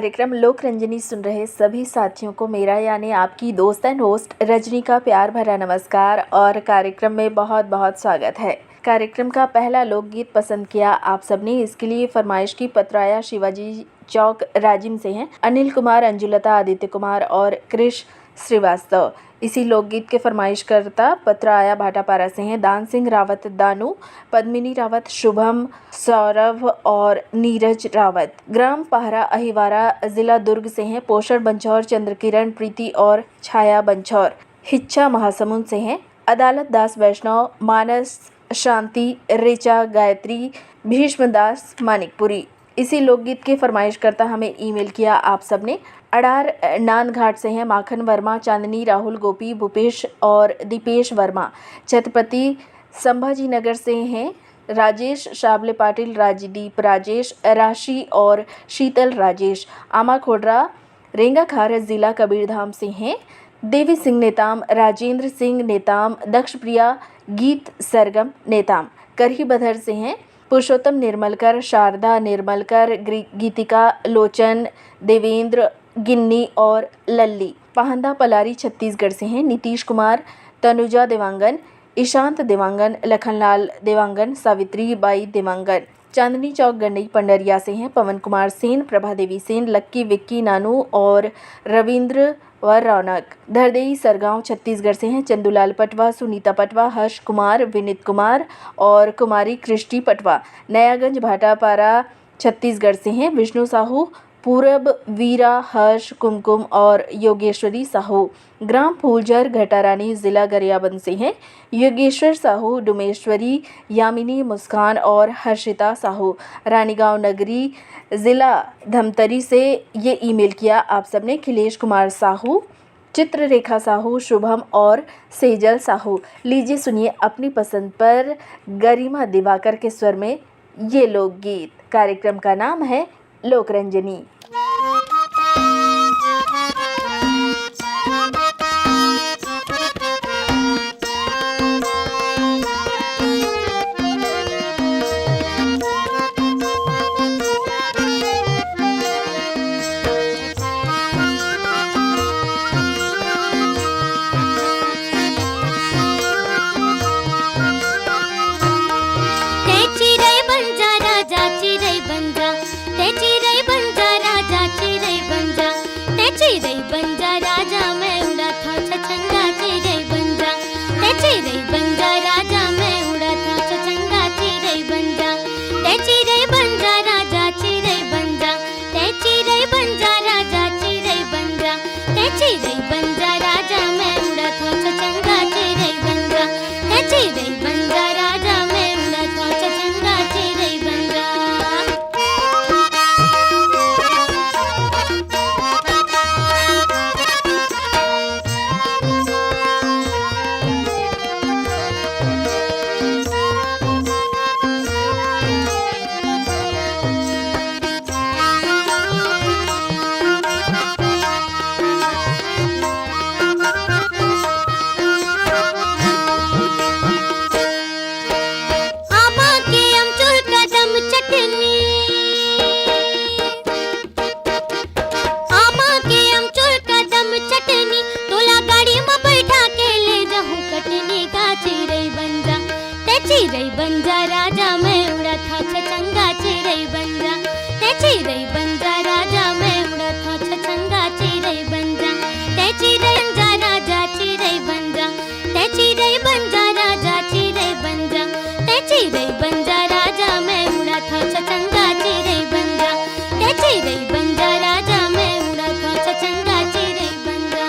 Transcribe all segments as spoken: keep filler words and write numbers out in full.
कार्यक्रम लोक रंजनी सुन रहे सभी साथियों को मेरा, यानी आपकी दोस्त एंड होस्ट रजनी का प्यार भरा नमस्कार और कार्यक्रम में बहुत बहुत स्वागत है। कार्यक्रम का पहला लोकगीत पसंद किया आप सबने, इसके लिए फरमाइश की पत्राया शिवाजी चौक राजिम से हैं अनिल कुमार, अंजुलता, आदित्य कुमार और कृष श्रीवास्तव। इसी लोकगीत के फरमाइशकर्ता पत्राया भाटापारा से हैं दान सिंह रावत दानू, पद्मिनी रावत, शुभम, सौरभ और नीरज रावत। ग्राम पहरा अहिवारा, जिला दुर्ग से हैं पोषण बंछौर, चंद्रकिरण, प्रीति और छाया बंछौर। हिच्छा महासमुंद से हैं अदालत दास वैष्णव, मानस, शांति, ऋचा, गायत्री, भीष्म दास, मानिकपुरी। इसी लोकगीत के फरमाइशकर्ता हमें ईमेल किया आप सबने। अडार नांदघाट से हैं माखन वर्मा, चांदनी, राहुल, गोपी, भूपेश और दीपेश वर्मा। छत्रपति संभाजी नगर से हैं राजेश, शाबले पाटिल, राजदीप राजेश, राशि और शीतल राजेश। आमा खोडरा, रेंगाखार, जिला कबीरधाम से हैं देवी सिंह नेताम, राजेंद्र सिंह नेताम, दक्षप्रिया, गीत सरगम नेताम। करही बधर से हैं पुरुषोत्तम निर्मलकर, शारदा निर्मलकर, ग्री-, गीतिका, लोचन, देवेंद्र, गिन्नी और लल्ली। पहांदा पलारी छत्तीसगढ़ से हैं नीतीश कुमार, तनुजा देवांगन, ईशांत देवांगन, लखनलाल देवांगन, सावित्री बाई देवांगन। चांदनी चौक गंडई पंडरिया से हैं पवन कुमार सेन, प्रभा देवी सेन, लक्की, विक्की, नानू और रविंद्र व रौनक। धरदेई सरगांव छत्तीसगढ़ से हैं चंदूलाल पटवा, सुनीता पटवा, हर्ष कुमार, विनीत कुमार और कुमारी कृष्टि पटवा। नयागंज भाटापारा छत्तीसगढ़ से हैं विष्णु साहू, पूरब, वीरा, हर्ष, कुमकुम और योगेश्वरी साहू। ग्राम फूलझर घटारानी, जिला गरियाबंद से हैं योगेश्वर साहू, डुमेश्वरी, यामिनी, मुस्कान और हर्षिता साहू। रानीगांव नगरी, जिला धमतरी से ये ईमेल किया आप सबने खिलेश कुमार साहू, चित्ररेखा साहू, शुभम और सेजल साहू। लीजिए सुनिए अपनी पसंद पर गरिमा दिवाकर के स्वर में ये लोकगीत। कार्यक्रम का नाम है लोकरंजनी। ते चिरई बन जा राजा, चिरई बन जा। ते चिरई बन जा राजा, चिरई बन जा। ते चिरई बन जा राजा, मैं उड़ाथंव छछंगा चिरई बन जा। ते चिरई बन जा राजा, मैं उड़ाथंव छछंगा चिरई बन जा। ते चिरई बन जा राजा, चिरई बन जा। ते चिरई बन जा राजा, चिरई बन जा। ते चिरई बन जा राजा, मैं उड़ाथंव छछंगा चिरई बन जा। ते चिरई बन जा राजा, मैं उड़ाथंव छछंगा चिरई बन जा। आमा के अमचूर कदम चटनी, आमा के अमचूर कदम चटनी, तोला गाड़ी म बैठा के ले जाहूं कटनी। का चिरई बन जा, ते चिरई बन जा राजा, मैं उड़ाथंव छछंगा चिरई बन जा। ते चिरई बन जा राजा, मैं उड़ाथंव छछंगा चिरई बन जा। ते चिरई बन जा राजा, चिरई बन जा। ते चिरई बन जा राजा, चिरई बन जा। ते चिरई बन जा राजा, मैं उड़ाथंव छछंगा चिरई बन जा। ते चिरई बन जा राजा, मैं उड़ाथंव छछंगा चिरई बन जा।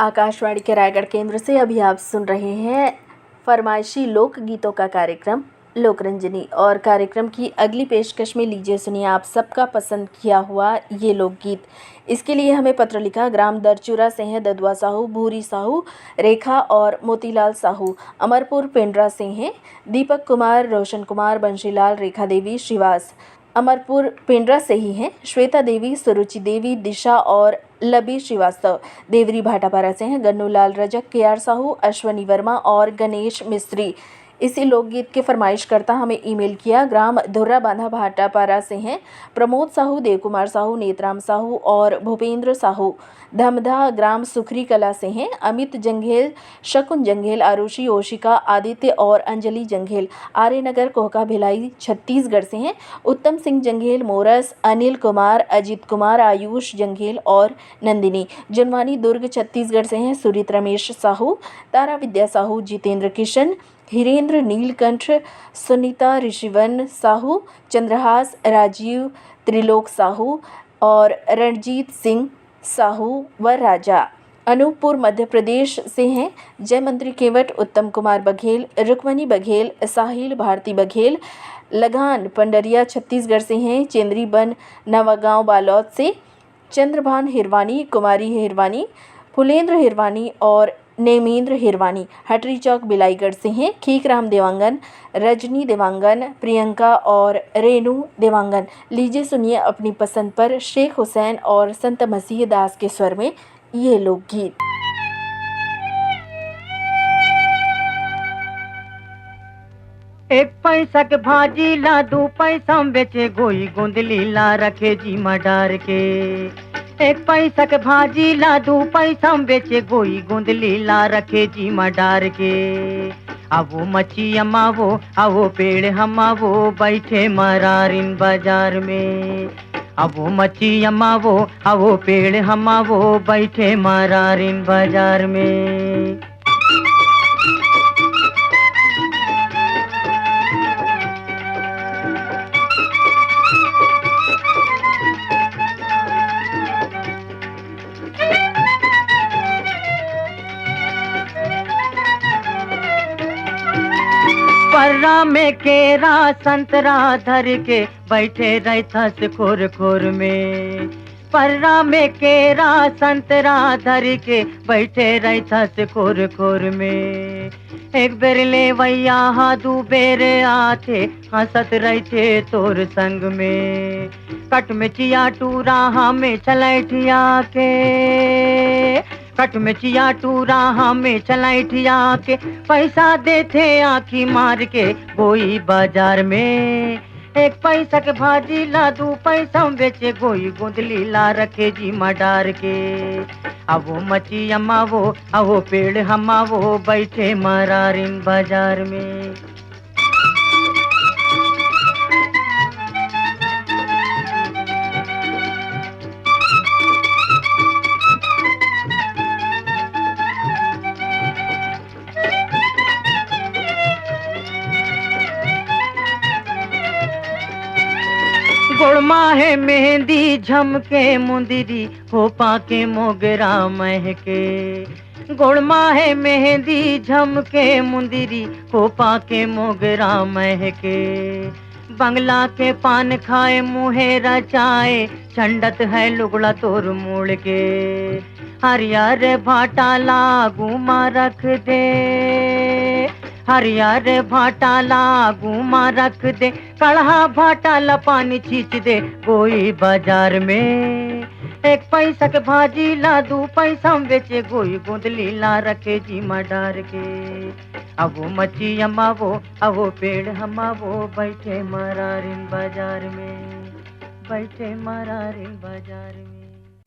आकाशवाणी के रायगढ़ केंद्र से अभी आप सुन रहे हैं फरमाइशी लोकगीतों का कार्यक्रम लोकरंजनी। और कार्यक्रम की अगली पेशकश में लीजिए सुनिए आप सबका पसंद किया हुआ ये लोकगीत। इसके लिए हमें पत्र लिखा, ग्राम दरचूरा से हैं ददुआ साहू, भूरी साहू, रेखा और मोतीलाल साहू, अमरपुर पेंड्रा से हैं दीपक कुमार, रोशन कुमार, बंशीलाल, रेखा देवी, श्रीवास। अमरपुर पेंड्रा से ही हैं श्वेता देवी, सुरुचि देवी, दिशा और लबी श्रीवास्तव। देवरी भाटापारा से हैं गन्नूलाल रजक, के आर साहू, अश्वनी वर्मा और गणेश मिस्त्री। इसी लोकगीत के फरमाइशकर्ता हमें ईमेल किया, ग्राम धुर्रा बांधा भाटापारा से हैं प्रमोद साहू, देवकुमार साहू, नेतराम साहू और भूपेंद्र साहू। धमधा ग्राम सुखरी कला से हैं अमित जंघेल, शकुन जंघेल, आरुषि, ओशिका, आदित्य और अंजलि जंघेल। आर्यनगर कोहका भिलाई छत्तीसगढ़ से हैं उत्तम सिंह जंघेल, मोरस, अनिल कुमार, अजीत कुमार, आयुष जंघेल और नंदिनी। जुनवानी दुर्ग छत्तीसगढ़ से हैं सुरित रमेश साहू, तारा विद्या साहू, जितेंद्र किशन, हिरेंद्र नीलकंठ, सुनीता ऋषिवन साहू, चंद्रहास, राजीव, त्रिलोक साहू और रणजीत सिंह साहू व राजा। अनूपपुर मध्य प्रदेश से हैं जयमंत्री केवट, उत्तम कुमार बघेल, रुक्मणी बघेल, साहिल भारती बघेल। लगान पंडरिया छत्तीसगढ़ से हैं चेंद्री बन नवागांव बालोद से चंद्रभान हिरवानी, कुमारी हिरवानी, फुलेंद्र हिरवानी और नेमेंद्र हिरवानी। हटरी चौक बिलाईगढ़ से हैं खीकराम देवांगन, रजनी देवांगन, प्रियंका और रेनू देवांगन। लीजिए सुनिए अपनी पसंद पर शेख हुसैन और संत मसीह दास के स्वर में ये लोकगीत। एक पैसा के भाजी ला दू पैसा में बेचे, गोई गोंदली ला रखे जीमा डार के। एक पैसा के भाजी ला दू पैसा में बेचे, गोई गोंदली ला रखे जीमा डार के। आवो मच्छी अमावो, आवो पेड़ हमावो, बैठे मरारिन बाजार में। आवो मच्छी अमावो, आवो पेड़ हमावो, बैठे मरारिन बाजार में। पर्रा में केरा संतरा धर के, बैठे रहिथस खोर खोर में। पर्रा में केरा संतरा धर के, बैठे रहिथस खोर खोर में। एक बेर लेवैया हा दू बेर आथे, हंसत रहिथे तोर संग में। कट में चिया टूरा हमें चलैठिया के, कट में चिया टूरा हमें चलैठिया के। पैसा देथे आँखी मार के, गोई बाजार में। एक पैसा के भाजी ला दू पैसा में बेचे, गोई गोंदली ला रखे जीमा डार के। आवो मच्छी अमावो, आवो पेड़ हमावो, बैठे मरारिन बाजार में। गोड़ मा हे मेहंदी झमके मुंदरी, खोपा के मोगरा महके। गोड़ मा हे मेहंदी झमके मुंदरी, खोपा के मोगरा महके। बंगला के पान खाए मुहे रचाए, छंडत है लुगड़ा तोर मोड़ के। हरियर भाटा ला आगू मा रख दे, हरियर भाटा ला आगू मा रख दे, कड़हा भाटा ला पानी छींच दे, गोई बाजार में। एक पैसा के भाजी ला दू पैसा में बेचे, गोई गोंदली ला रखे जीमा डार के। आवो मच्छी अमावो, आवो पेड़ हमावो, बैठे मरारिन बाजार में, बैठे मरारिन बाजार में।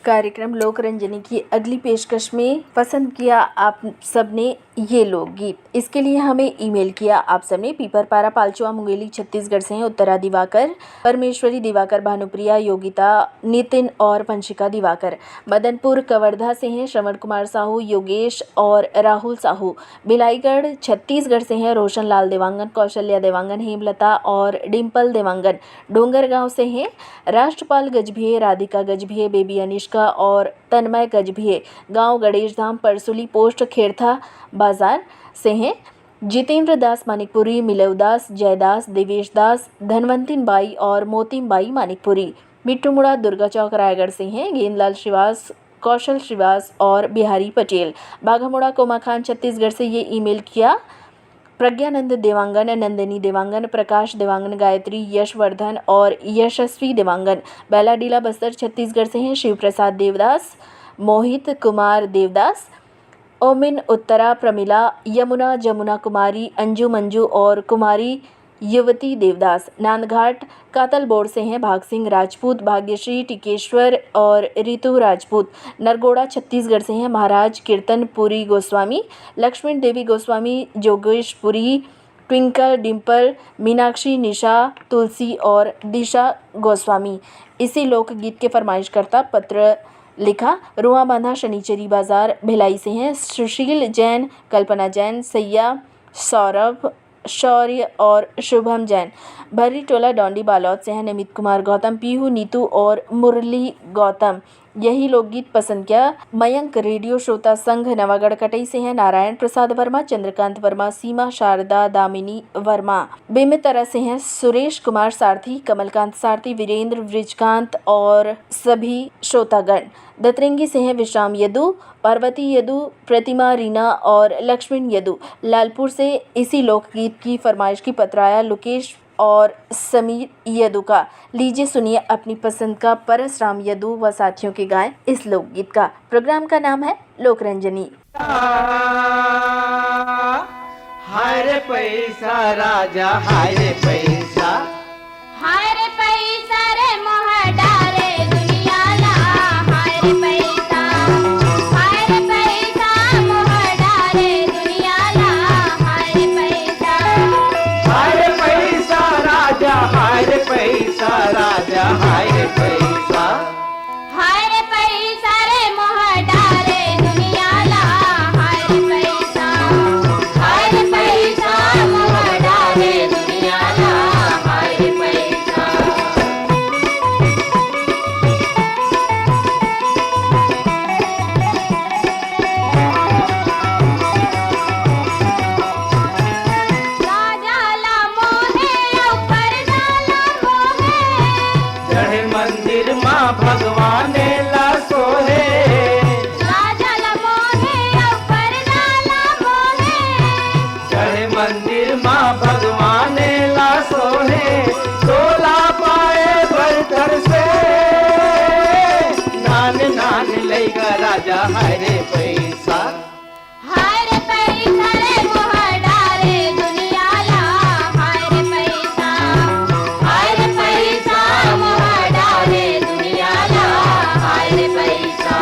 कार्यक्रम लोक रंजनी की अगली पेशकश में पसंद किया आप सबने ये लोकगीत। इसके लिए हमें ईमेल किया आप सबने। पीपरपारा पालचुआ मुंगेली छत्तीसगढ़ से हैं उत्तरा दिवाकर, परमेश्वरी दिवाकर, भानुप्रिया, योगिता, नितिन और वंशिका दिवाकर। मदनपुर कवर्धा से हैं श्रवण कुमार साहू, योगेश और राहुल साहू। बिलाईगढ़ छत्तीसगढ़ से हैं रोशन लाल देवांगन, कौशल्या देवांगन, हेमलता और डिम्पल देवांगन। डोंगरगांव से हैं राष्ट्रपाल गजभिये, राधिका गजभिये, बेबी अनिष्का और तन्मय गजभिये, गांव गणेश धाम, परसुली पोस्ट, खेरथा बाजार से हैं जितेंद्र दास मानिकपुरी, मिलव दास, जयदास, देवेश दास, धनवंतिन बाई और मोतिम बाई मानिकपुरी। मिट्टू मुड़ा, दुर्गा चौक, रायगढ़ से हैं गेंदलाल श्रीवास, कौशल श्रीवास और बिहारी पटेल। बाघा मुड़ा, कोमाखान, छत्तीसगढ़ से ये ईमेल किया प्रज्ञानंद देवांगन, नंदिनी देवांगन, प्रकाश देवांगन, गायत्री, यशवर्धन और यशस्वी देवांगन। बैलाडीला, बस्तर, छत्तीसगढ़ से हैं शिव प्रसाद देवदास, मोहित कुमार देवदास, ओमिन, उत्तरा, प्रमिला, यमुना, जमुना कुमारी, अंजू, मंजू और कुमारी युवती देवदास। नांदघाट, कातलबोड़ से हैं भाग सिंह राजपूत, भाग्यश्री, टिकेश्वर और रितु राजपूत। नरगोड़ा, छत्तीसगढ़ से हैं महाराज कीर्तनपुरी गोस्वामी, लक्ष्मण देवी गोस्वामी, जोगेशपुरी, ट्विंकल, डिम्पल, मीनाक्षी, निशा, तुलसी और दिशा गोस्वामी। इसी लोकगीत के फरमाइशकर्ता पत्र लिखा, रुआ बांधा, शनिचरी बाजार, भिलाई से हैं सुशील जैन, कल्पना जैन, सैया, सौरभ, शौर्य और शुभम जैन। भर्री टोला, डौंडी बालौद से हैं नमित कुमार गौतम, पीहू, नीतू और मुरली गौतम। यही लोकगीत पसंद किया मयंक, रेडियो श्रोता संघ नवागढ़ कटई से हैं नारायण प्रसाद वर्मा, चंद्रकांत वर्मा, सीमा, शारदा, दामिनी वर्मा। बेमेतरा से हैं सुरेश कुमार सारथी, कमलकांत सारथी, वीरेंद्र, वृजकांत और सभी श्रोतागण। दतरेंगी से हैं विश्राम यदु, पार्वती यदु, प्रतिमा, रीना और लक्ष्मण यदु। लालपुर से इसी लोकगीत की फरमाइश की पत्र आया लुकेश और समीर यदु का। लीजिए सुनिए अपनी पसंद का परसराम यदु व साथियों के गाए इस लोकगीत का। प्रोग्राम का नाम है लोकरंजनी। हाय रे पैसा राजा, हाय रे पैसा। हाय रे पैसा रे मोह डारे दुनिया ला, हाय रे पैसा। हाय रे पैसा मोह डारे दुनिया ला, हाय रे पैसा। हाय रे पैसा राजा, हाय रे पैसा राजा, हाय रे पैसा। हाय रे पैसा रे मोह डारे दुनिया ला, हाय रे पैसा। हाय रे पैसा मोह डारे दुनिया ला, हाय रे पैसा। राजा ला मोहे अउ परजा ला मोहे। चढ़े मंदिर मा भगवान ला सोहे। राजा ला मोहे अउ परजा ला मोहे। चढ़े मंदिर मा भगवान ला सोहे। तोला पाए बर तरसे। नान नान लइका राजा, हाय रे पैसा। हाय रे पैसा रे मोह डारे दुनिया ला, हाय रे पैसा। हाय रे पैसा मोह डारे दुनिया ला, हाय रे पैसा।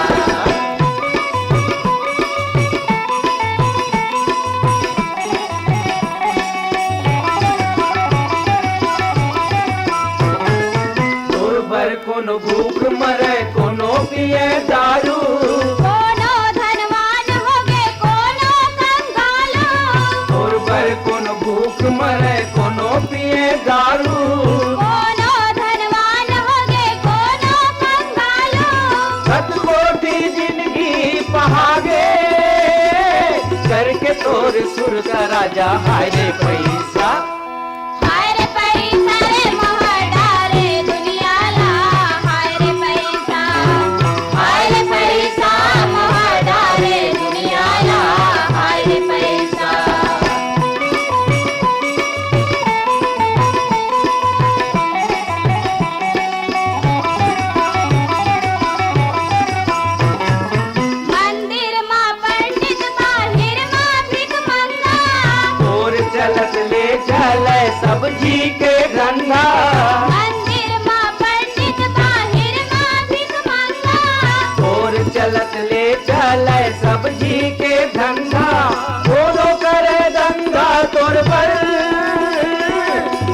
तोर बर कोनो भूख मरे, कोनो पिए दारू। कोनो धनवान होगे, कोनो कंगालू। तोर बर कोनो भूख मरे, कोनो पिए दारू। कोनो धनवान होगे, कोनो कंगालू। सतकोटी जिनगी पहागे, करके तोर सुर का राजा, हाय रे पैसा। हाय रे पैसा रे मोह डारे दुनिया ला, हाय रे पैसा। हाय रे पैसा मोह डारे दुनिया ला, हाय रे पैसा। मंदिर मा पंडित, बाहिर मा भीख मंगा। तोर चलत ले चले सब्जी के धंधा। मंदिर मा पंडित, बाहिर मा भीख मंगा। तोर चलत ले चले सब्जी के धंधा। कोनो करे दंगा तोर बर,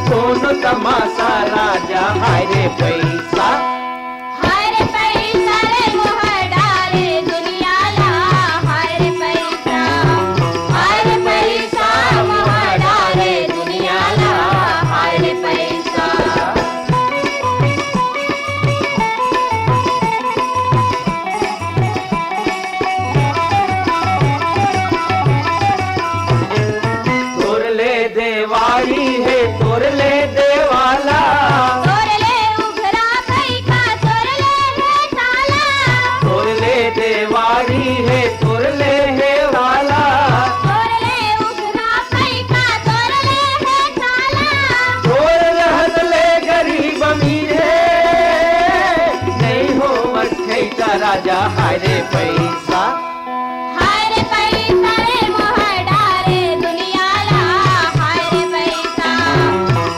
कोनो तमाशा राजा, हाय रे पैसा। हाय रे पैसा रे मोह डारे दुनिया ला, हाय रे पैसा। हाय रे पैसा मोह डारे दुनिया ला, हाय रे पैसा। हरी हे तोर ले हे वाला। तोर ले उघरा पैसा, तोर ले हे काला। तोर रहत ले गरीब अमीर हे, नहीं हो मत खैता राजा, हाय रे पैसा। हाय रे पैसा रे मोहर डारे दुनिया ला, हाय रे पैसा।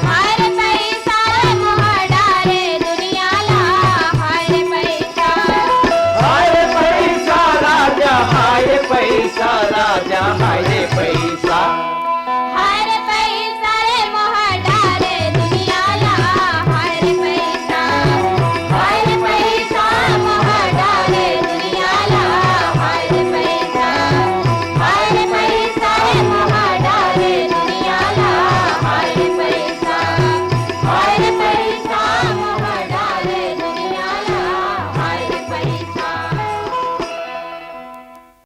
हाय रे पैसा रे मोहर डारे दुनिया ला, हाय रे पैसा। हाय रे पैसा राजा, हाय रे पैसा राजा, हाय रे पैसा। हाय रे पैसा रे मोहर डारे दुनिया ला, हाय रे पैसा। हाय रे पैसा मोहर डारे दुनिया ला, हाय रे पैसा। हाय रे पैसा रे मोहर डारे दुनिया ला, हाय रे पैसा। हाय रे पैसा मोहर डारे दुनिया ला, हाय रे पैसा।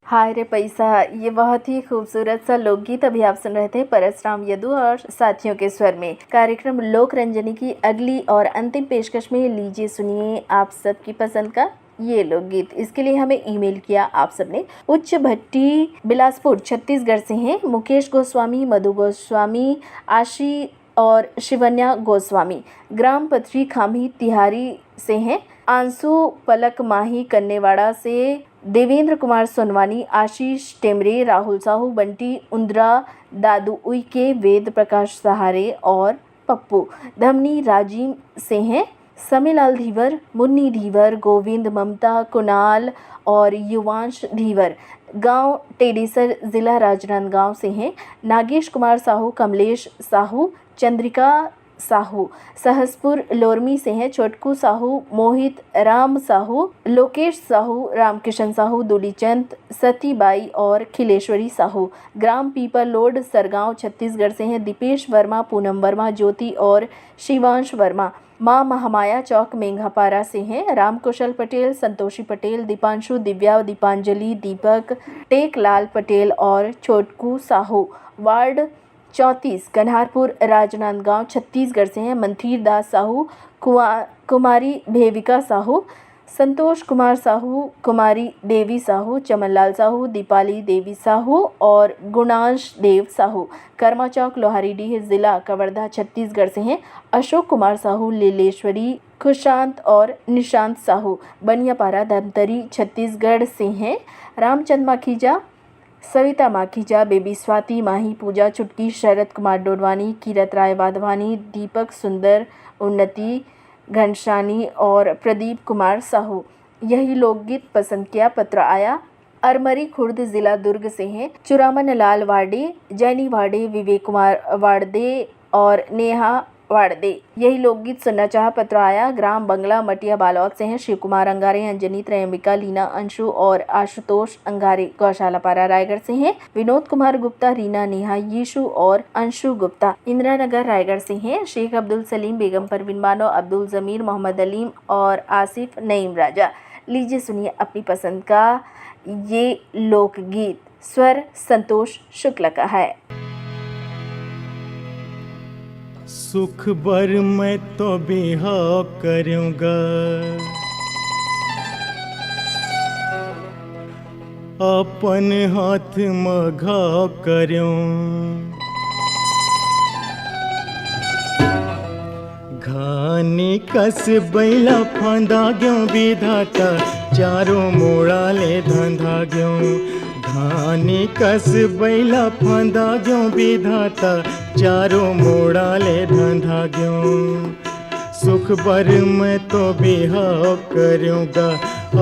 हाय रे पैसा, ये बहुत ही खूबसूरत सा लोकगीत अभी आप सुन रहे थे परसराम यदु और साथियों के स्वर में। कार्यक्रम लोक रंजनी की अगली और अंतिम पेशकश में लीजिए सुनिए आप सबकी पसंद का ये लोकगीत। इसके लिए हमें ईमेल किया आप सबने। उच्च भट्टी बिलासपुर छत्तीसगढ़ से हैं मुकेश गोस्वामी, मधु गोस्वामी, आशी और शिवन्या गोस्वामी। ग्राम पथरी खाम्ही तिहारी से हैं। आंसू पलक माही कन्नेवाड़ा से देवेंद्र कुमार सोनवानी, आशीष टेमरे, राहुल साहू, बंटी उंद्रा, दादू उइके, वेद प्रकाश सहारे और पप्पू धमनी राजिम से हैं। समीलाल धीवर, मुन्नी धीवर, गोविंद, ममता, कुणाल और युवांश धीवर, गांव टेडेसर, जिला राजनांदगांव से हैं। नागेश कुमार साहू, कमलेश साहू, चंद्रिका साहू, सहसपुर लोरमी से हैं। छोटकू साहू, मोहित राम साहू, लोकेश साहू, रामकिशन साहू, दुलीचंद, सतीबाई और खिलेश्वरी साहू। ग्राम पीपल लोड, सरगांव, छत्तीसगढ़ से हैं। दीपेश वर्मा, पूनम वर्मा, ज्योति और शिवांश वर्मा। माँ महामाया चौक, मेंघापारा से हैं। रामकुशल पटेल, संतोषी पटेल, दीपांशु, दिव्या, दीपांजलि, दीपक, टेकलाल पटेल और छोटकू साहू। वार्ड चौंतीस, कन्हारपुर, राजनांदगांव, छत्तीसगढ़ से हैं। मंथीर दास साहू, कुआ-, कुमारी भेविका साहू, संतोष कुमार साहू, कुमारी देवी साहू, चमनलाल साहू, दीपाली देवी साहू और गुणांश देव साहू। कर्मा चौक, लोहारीडीह, जिला कवर्धा, छत्तीसगढ़ से हैं। अशोक कुमार साहू, लीलेश्वरी, खुशांत और निशांत साहू, बनियापारा, धमतरी, छत्तीसगढ़ से हैं। रामचंद माखीजा, सविता माखीजा, बेबी स्वाति, माही पूजा, छुटकी, शरद कुमार डोडवानी, कीरत राय वाधवानी, दीपक सुंदर, उन्नति घनशानी और प्रदीप कुमार साहू। यही लोकगीत पसंद किया पत्र आया। अरमरी खुर्द, जिला दुर्ग से हैं चुरामन लाल वाडे, जैनी वाडे, विवेक कुमार वाडदे और नेहा वाडदे। यही लोकगीत सुनना चाहा पत्र आया। ग्राम बंगला मटिया बालोद से हैं शिव कुमार अंगारे, अंजनी, त्रयंबिका, लीना, अंशु और आशुतोष अंगारे। गौशाला पारा रायगढ़ से हैं विनोद कुमार गुप्ता, रीना, नेहा, यीशु और अंशु गुप्ता। इंदिरा नगर रायगढ़ से हैं शेख अब्दुल सलीम, बेगम परवीन बानो, अब्दुल जमीर, मोहम्मद अलीम और आसिफ नईम राजा। लीजिए सुनिए अपनी पसंद का ये लोकगीत। स्वर संतोष शुक्ल का है। सुख बर मैं तो बिहाव करूँगा, अपन हाथ म घाव करूँ। घानी कस बैला फंदा ग्यों विधाता, चारों मोड़ा ले धंधा ग्यों। घानी कस बैला फंदा ग्यों विधाता, चारों मोड़ा ले धंधा ग्यों। सुख बर मैं तो बिहाव करूँगा,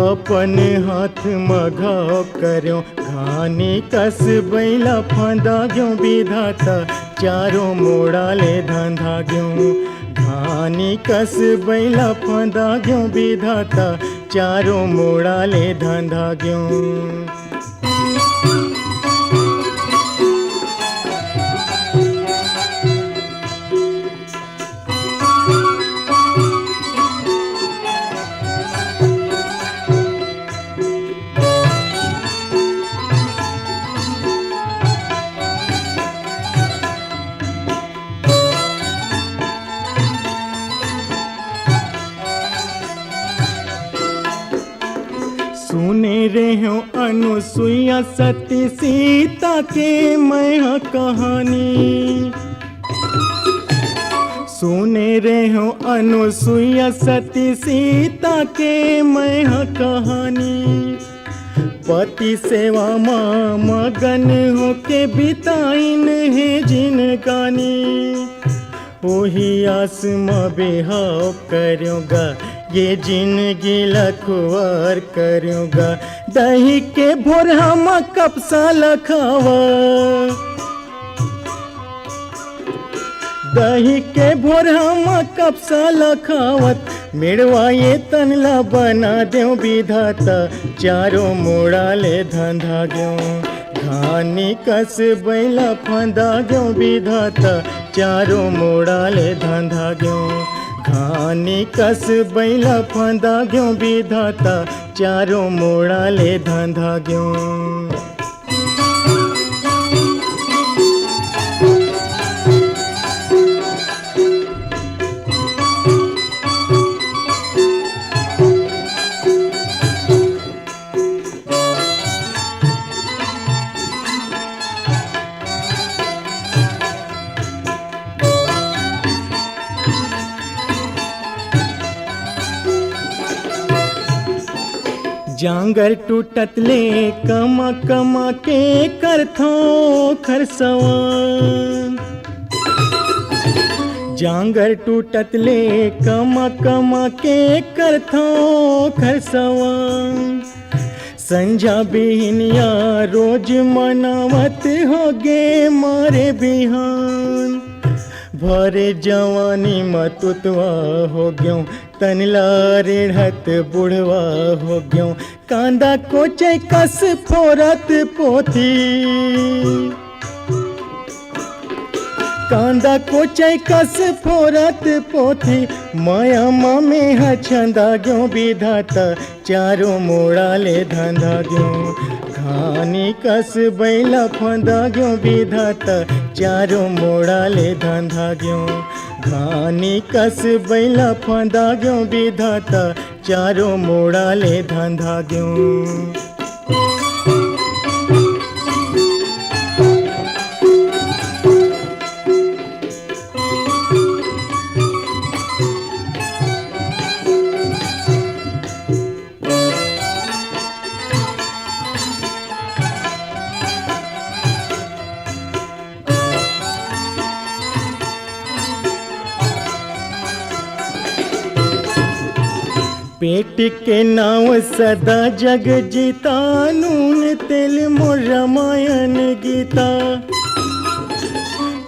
अपन हाथ म घाव करूँ। घानी कस बैला फंदा ग्यों विधाता, चारों मोड़ा ले धंधा ग्यों। घानी कस बैला फंदा ग्यों विधाता, चारों मोड़ा ले धंधा ग्यों। सुने रेहेंव अनुसुईया सती सीता के मैं ह कहानी। सुने रेहेंव अनुसुईया सती सीता के मैं ह कहानी। पति सेवा म मगन होके बिताइन हे जिनगानी। ओही आस म बिहाव करेंव गा, ये जिनगी ल खुवार करेंव गा। दही के भोरहा म कपसा ल खावा, दही के भोरहा म कपसा ल खावत, मेड़वा ये तन ल बना देंव बिधाता। चारों मुड़ा ले धंधा गेंव, घानी कस बइला फंदा गेंव बिधाता। चारों मुड़ा ले धंधा गेंव, घानी कस बइला फंदा गेंव बिधाता। चारों मुड़ा ले धंधा गेंव। जांगर टूटत ले कमा कमा के करथों खरसवा। जांगर टूटत ले कमा कमा के करथों खरसवा। संझा बिहनिया रोज मनावत होगे मारे बिहान। भरे जवानी म तुतवा होगेंव, तन ला रेढ़त बुढ़वा होगेंव। कांदा कोचई कस फोरत पोथी, कांदा कोचई कस फोरत पोथी। मया म मेंह छंदा गेंव बिधाता, चारों मुड़ा ले धंधा गेंव। घानी कस बइला फंदा गेंव बिधाता, चारों मुड़ा ले धंधा गेंव। घानी कस बइला फंदा गेंव बिधाता, चारों मुड़ा ले धंधा गेंव। पेट के नाव सदा जग जीता, नून तेल मोर रामायण गीता।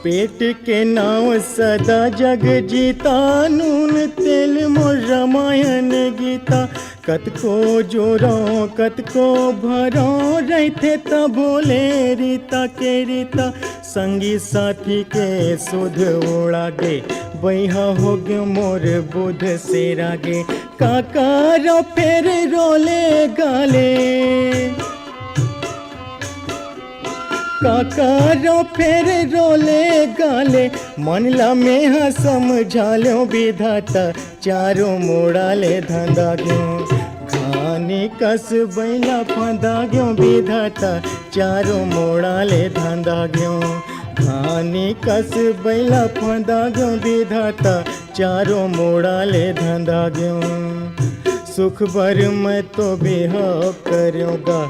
पेट के नाव सदा जग जीता, नून तेल मोर रामायण गीता। कतको जोरौं, कतको भरौं, रहिथे तभो ले रीता के रीता। संगी साथी के सुध उड़ा गे, बइहा होगे मोर बुध सेरा गे। का करौं फेर रोले गाले, का करौं फेर रोले गाले। मन ला मेंह समझा लेंव बिधाता, चारों मुड़ा ले धंधा गेंव। घानी कस बइला फंदा गेंव बिधाता, चारों मुड़ा ले धंधा गेंव। घानी कस बइला फंदा गेंव बिधाता, चारों मुड़ा ले धंधा गेंव। सुख बर मैं तो बिहाव करेंव गा,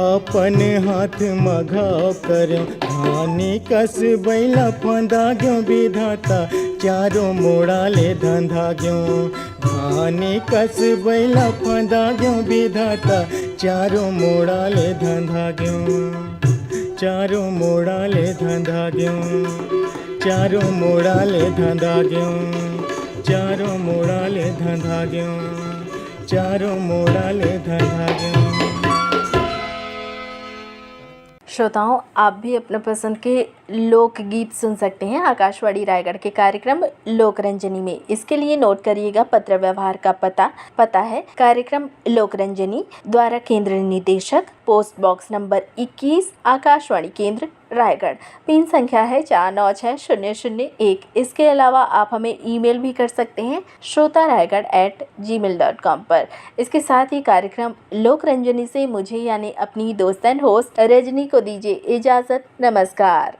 अपन हाथ म घाव करेंव। घानी कस बइला फंदा गेंव बिधाता, चारों मुड़ा ले धंधा गेंव। घानी कस बइला फंदा गेंव बिधाता, चारों मुड़ा ले धंधा गेंव। चारों मुड़ा ले धंधा गेंव, चारों मुड़ा ले धंधा गेंव, चारों मुड़ा ले धंधा गेंव, चारों मुड़ा ले धंधा गेंव। श्रोताओं, आप भी अपने पसंद के लोकगीत सुन सकते हैं आकाशवाणी रायगढ़ के कार्यक्रम लोकरंजनी में। इसके लिए नोट करिएगा पत्र व्यवहार का पता। पता है कार्यक्रम लोकरंजनी, द्वारा केंद्र निदेशक, पोस्ट बॉक्स नंबर इक्कीस, आकाशवाणी केंद्र, रायगढ़। पिन संख्या है चार नौ छः शून्य शून्य एक। इसके अलावा आप हमें ईमेल भी कर सकते हैं श्रोता Raigarh at gmail dot com पर। इसके साथ ही कार्यक्रम लोक रंजनी से मुझे यानी अपनी दोस्त एंड होस्ट रजनी को दीजिए इजाज़त। नमस्कार।